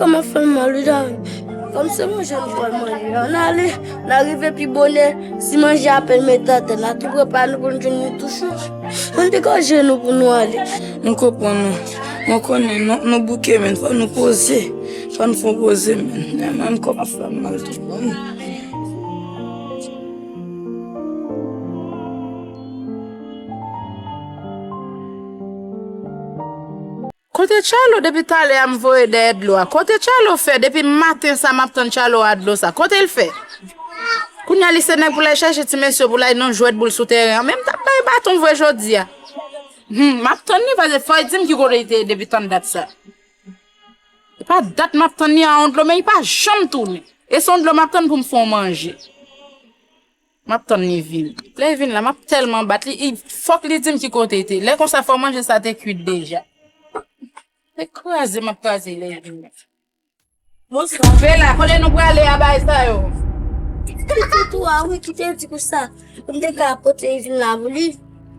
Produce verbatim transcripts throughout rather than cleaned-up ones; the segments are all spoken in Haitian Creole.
Kòman fè m mal wi Dani. Kòm se manje nou pral manje, ann ale, n a rive pi bonè. Si manje apèn mete atè, n a tou prepare nou pou n jwenn li tou cho. Ann degaje nou pou nou ale. M konprann ou. Mwen konnen nou, nou bouke, men fò nou poze. Fò nou fè yon poze, men. Mwen menm kò m ap fè m mal tou. Kote Tchalo depi talè a m voye dèyè dlo a? Kote Tchalo fè depi maten sa m ap tann Tchalo a dlo sa? Kote l fè? Kounye a li se nèg pou l al chèche ti mesye pou l al nan jwèt boul sou teren an. Men m t ap bay baton vre jodi a. Hum, m ap tann li paske fò l di m ki kote li te ye depi tann dat sa. E pa dat m ap tann li a yon dlo, men li pa janm tounen. E se yon dlo m ap tann pou m fè yon manje. M ap tann li vin. Lè l vin la, m ap tèlman bat li, i, fòk li di m ki kote l te. Lè konsa, fò manje sa te kuit deja. Se kraze m ap kraze lè l vin la. Bonswa. Bela, kote nou prale a bay sa yo? Kite tou a wi, kite di konsa. M te ka pote l vin la pou li.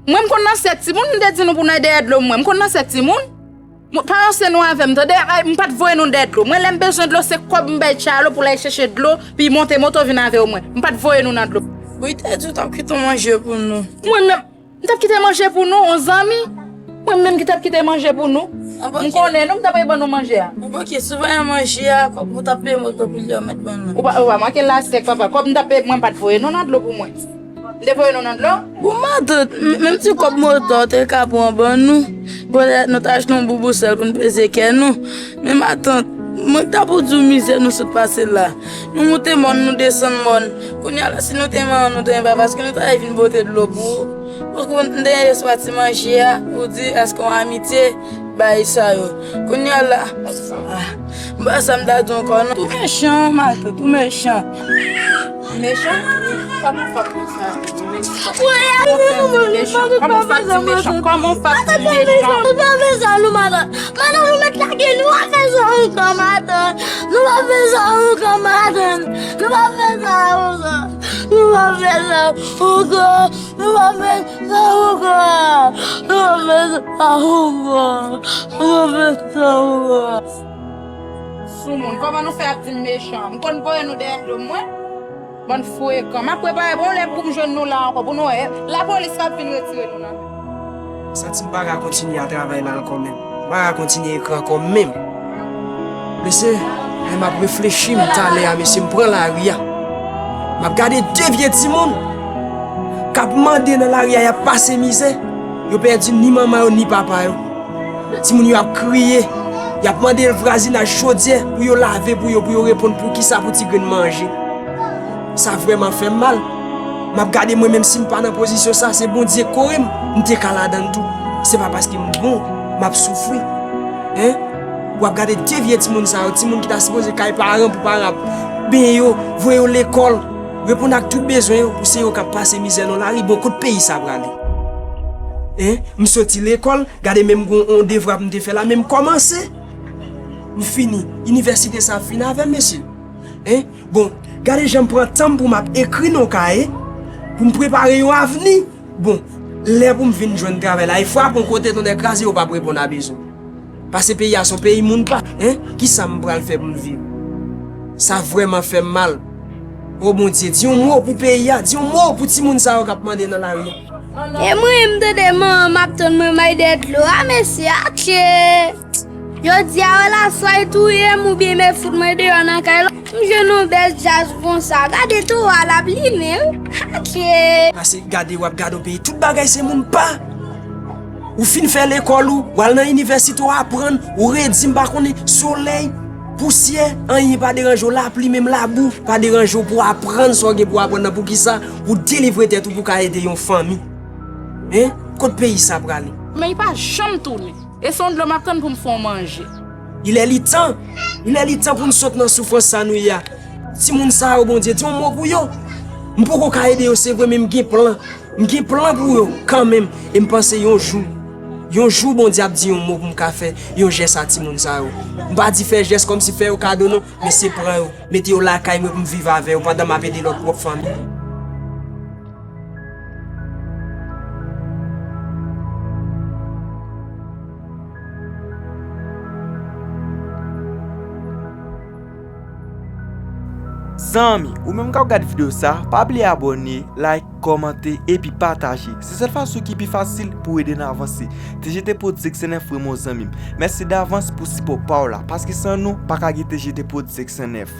Mwen, m konn nan sèt timoun, m te di nou pou n al dèyè dlo mwen. M konn nan sèt timoun. Mwen, pa ranse nou avè m, tande? Ay, m pa t voye nou dèyè dlo. Mwen, lè m bezwen dlo, se kòb m bay Tchalo pou l al chèche dlo, pou l monte moto vin avè w mwen. M pa t voye nou nan dlo. Wi, te di w t ap kite yon manje pou nou. Mwen menm, m t ap kite manje pou nou, yon zanmi. Mwen menm ki t ap kite manje pou nou. M konnen nou, m t ap ban nou manje a. Bon, ok, si w pa gen manje a, kòb ou t ap peye moto pou li a, w mèt ban nou. Ou pa, ou pa manke l la sèk, papa. Kòb m t ap peye, mwen pa t voye nou nan dlo pou mwen. M te voye nou nan dlo? Bon, matant, m- menm ti kòb moto w te ka pran ban nou, petèt nou t achte yon boubou sèl pou n peze kè nou. Men matant, mwen t ap pou di w mizè nou sot pase la. Nou moute mòn, nou desann mòn. Kounye a la, si nou te manman, nou te pa, paske nou ta vin pote dlo pou ou. Pou n te espwa ti manje a, ou di, èske yon amitye bay sa yo? Kounye a la, ah, m pa sa m ta di ankò non. Ou mechan, matant, ou mechan. Mechan? Kòman w fè ap di sa? Mechan? Kòman w fè ap di mechan? Kòman w fè ap di mechan? Nou pa fè sa nou, matant. Matant, nou mèt lage, nou pa fè sa ankò, matant. Nou pa fè sa ankò, matant. Nou pa fè sa ankò. Nou pa fè sa ankò. Nou pa fè sa ankò. Nou pa fè sa ankò. Nou pa fè sa ankò. Soumoun, kòman nou fè ap di m mechan? M konn voye nou dèyè do mwen? Bann frekan. M ap prepare bon lè pou m jwenn nou la ankò, pou nou wè. Lapolis p ap vin retire nou nan men. M santi m pa ka kontinye a travay la ankò menm. M pa ka kontinye ekri ankò menm. Mesye, lè m ap reflechi, m talè a, mesye, m pran lari a. M ap gade de vye timoun k ap mande nan lari a, y ap pase mizè. Yo pèdi ni manman yo, ni papa yo. Timoun yo ap kriye. Y ap mande vwazinaj chodyè pou yo lave pou yo, pou yo reponn poukisa pou ti grenn manje. Sa vrèman fè m mal. M ap gade mwen, menm si m pa nan pozisyon sa, se Bondye k kore m, m te ka ladan l tou. Se pa paske m bon, m ap soufri. Hein? W ap gade de vye timoun sa yo, timoun ki ta sipoze kay paran pou paran ap benyen yo, voye yo lekòl, reponn ak tout bezwen yo, pou se yo k ap pase mizè nan lari. Bon, kot peyi sa prale? Hein? M soti lekòl, gade menm gon yon devwa pou m te fè la, men m kòmanse. M fini. Inivèsite sa ap fini avè m, mesye. Hein? Bon, gade jan m pran tan m pou m ap ekri nan kaye, pou m prepare yon avni. Bon, lè pou m vin jwenn travay la, e frape yon kote tonnè kraze, yo p ap reponn a bezwen. Paske peyi a se yon peyi moun pa, hein? Kisa m pral fè pou m viv? Sa vrèman fè m mal. O Bondye, di yon mo pou peyi a, di yon mo pou timoun sa yo k ap mande nan lari a. E mwen, m tande manman m ap tann mwen, m al dèyè dlo a, mesye, atchè! Jodi a, wè laswa e touye m oubyen mèt fout mwen deyò nan kay la. M jwenn yon bèl djaz konsa. Gade towo a l ap limen wi. Atchè! Pase gade, w ap gade yon peyi, tout bagay se moun pa. Ou fin fè lekòl ou, w al nan inivèsite w aprann, ou redi, m pa konnen, solèy, pousyè, anyen pa deranje w, lapli, menm labou, pa deranje w pou w aprann sa w gen pou w aprann nan. Poukisa ou delivre tèt ou pou w ka ede yon fanmi? Hein? Kot peyi sa prale? Men li pa janm tounen. E se yon dlo m ap tann pou m fè yon manje. Il est le temps. Il est le temps pou n sot nan soufrans sa nou ye a. Timoun sa yo, Bondye, di yon mo pou yo. M poko ka ede yo, se vre, men m gen plan. M gen plan pou yo, kanmenm. E m panse yon jou, yon jou, Bondye ap di yon mo pou m ka fè yon jès a timoun sa yo. M pa di fè jès kòmsi fè yo kado, non, men se pran yo, mete yo lakay mwen pou m viv avè yo pandan m ap ede lòt pwòp fanmi. Zanmi, ou menm k ap gad videyo sa, pa bliye abòne, like, kòmante, epi pataje. Se sèl fason ki pi fasil pou ede n avanse. T G T Prod senk san nèf wi mon zanmi m. Mèsi davans pou sipò pa w la, paske san nou, pa ka gen T G T Prod senk san nèf.